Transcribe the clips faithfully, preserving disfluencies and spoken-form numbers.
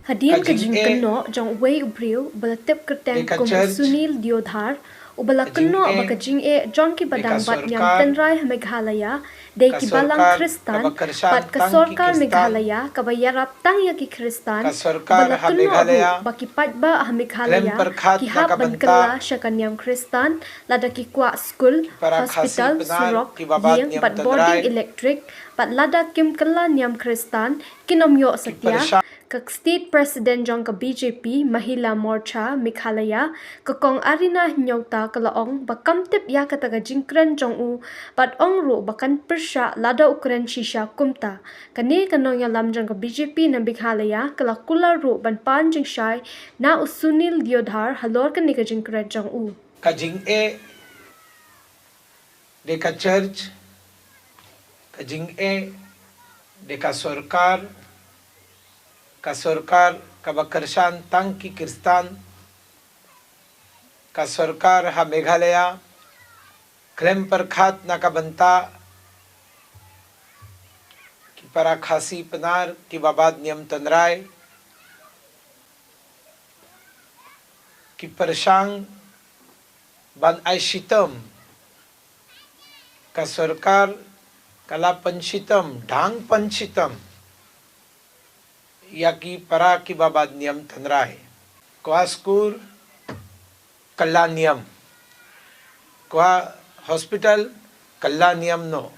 Hadien ka jingkynnoh jong uwei u briew uba la tip kyrteng kum u Sunil Deodhar, uba la kynnoh ba ka jingeh jong ki ba dang bat niam tynrai ha Meghalaya dei ki balang Khristan bad ka sorkar Meghalaya kaba ïarap tang ïa ki Khristan, uba la kynnoh ruh ba ki paidbah ha Meghalaya ki hap ban kylla sha ka niam Khristan lada ki kwah skul, hospital, surok, ïing bad bording elektrik, bad lada kim kylla niam Khristan kin ym ïoh satia. Ka State President jong ka B J P Mahila Morcha Meghalaya, ka Kong Arina Hynñiewta, ka la ong ba kam tip ïa kata ka jingkren jong u bad ong ruh ba kan pyrshah lada u kren shisha kumta. Kane ka nongïalam jong ka B J P na Meghalaya ka la kular ruh ban pan jingshai na u Sunil Deodhar halor kane ka jingkren jong u. Ka jingeh de ka church, ka jingeh de ka sorkar, ka sorkar kaba kyrshan tang ki Khristan, ka sorkar ha Meghalaya khlem pyrkhat na ka bynta ki para Khasi Pnar kiba bat niam tynrai, ki pyrshang ban ai shitom, ka sorkar ka la pynshitom, dang pynshitom ïa ki para kiba bat niam tynrai. Kwah skul, kylla niam. Kwah hospital, kylla niam noh.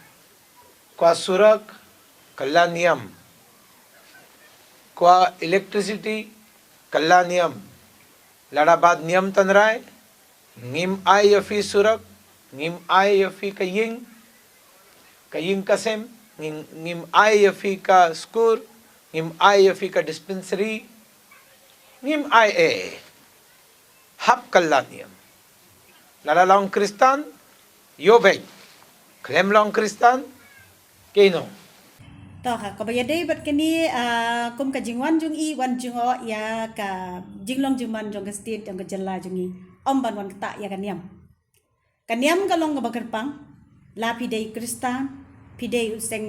Kwah surok, kylla niam. Kwah electricity, kylla niam. Lada bat niam tynrai, ngim ai ïa phi surok, ngim ai ïa phi ka ïing, ka ïing ka sem, ngim, ngim ai ïa phi ka skul, ngim ai ïa phi ka dispensary, ngim ai eh. Hap kylla niam. Lada long Khristan, ïoh beit. Khlem long Khristan, kino. To ha, kaba ïadei bad kane, ah, kum ka jingwan jong i, wan jngoh ïa ka jinglong jingman jong ka state, jong ka jylla jong i. Ym ban wan ktah ïa ka niam. Ka niam ka long kaba kyrpang, la phi dei Khristan, phi dei u seng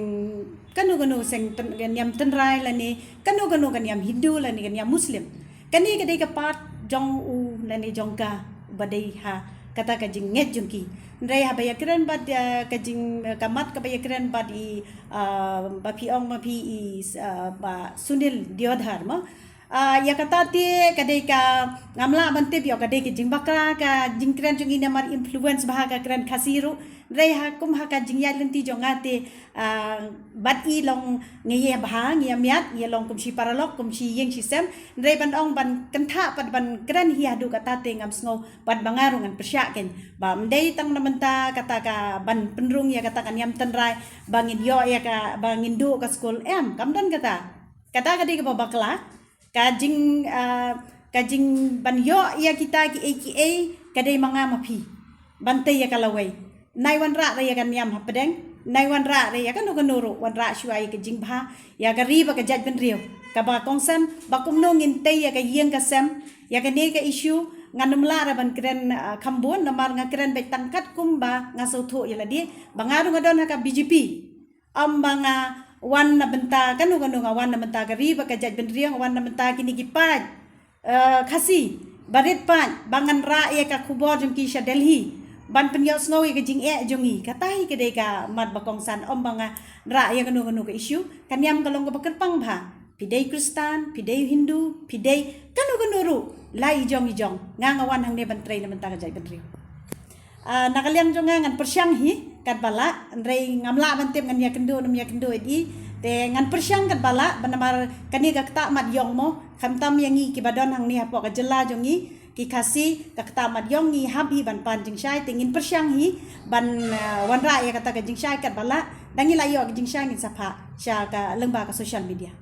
kano kano u seng tyn-, ka niam tynrai lane kano kano ka niam Hindu lane ka niam Muslim. Kane ka dei ka part jong u lane jong ka ba dei ha kata ka jingngeit jong ki. Hynrei haba ïakren bad, eh, ka jing, eh, ka mat kaba ïakren bad i, ah, ba phi ong ma phi i, ah, ba Sunil Deodhar mo. Ah, ïa kata te ka dei ka ngam lah ban tip ïoh ka dei ka jingbakla ka jingkren jong i namar influence bha ka kren Khasi ruh. Hynrei ha kum ha ka jingïaid lynti jong nga te, ah, bad i long ngi ïa bha, ngi ïa miat, ngi ïa long kum shi paralok, kum shi ïing shi sem. Hynrei ban ong ban kynthah pat ban kren hi haduh kata te ngam sngew, bad ba nga ruh ngan pyrshah kein. Ba ym dei tang na mynta kata ka ban pynrung ïa kata ka niam tynrai ba ngin ïoh ïa ka, ba ngin duh ka skul, em, kam don kata. Kata ka dei kaba bakla. Ka jing, ah, ka jing ban ïoh ïa kita kiei kiei ka dei ma nga ma phi ban tei ïa ka lawei. Nai wanrah re ïa ka niam hapdeng, nai wanrah re ïa kano kano ruh, wanrah shuwa ïa ka jingbha ïa ka ri bad ka jaitbynriew. Kaba kongsan ba kumno ngin tei ïa ka ïing ka sem. Ïa kane ka issue ngan ym lah re ban kren, ah, kham bun namar nga kren beit tang katkum ba nga sngewthuh ïa lade ba nga ruh nga don ha ka B J P. Ym ba nga wan na bynta kano kano, nga wan na bynta ka ri bad ka jaitbynriew, nga wan na bynta kine ki paid, eh, Khasi barit paid ba ngan rah ïa ka khubor jong ki sha Delhi ban pynïohsngew ïa ka jingeh jong ngi. Kata hi ka dei ka mat ba kongsan, ym ba nga rah ïa kano kano ka issue. Ka niam ka long kaba kyrpang bha. Phi dei Khristan, phi dei Hindu, phi dei kano kano ruh, la i jong i jong. Nga nga wan hangne ban trei na bynta ka jaitbynriew. Ah, na ka liang jong nga ngan pyrshang hi katba lah, hynrei ngam lah ban tip ngan ïakynduh ne ym ïakynduh ïa i. Te ngan pyrshang katba lah, ba namar kane ka ktah mat ïong mo, khamtam ïa ngi kiba don hangne hapoh ka jylla jong ngi ki Khasi, ka ktah mat ïong ngi hap hi ban pan jingshai, te ngin pyrshang hi ban, ah, wanrah ïa kata ka jingshai katba lah, da ngi la ïoh ka jingshai ngin sa phah sha ka lyngba ka social media.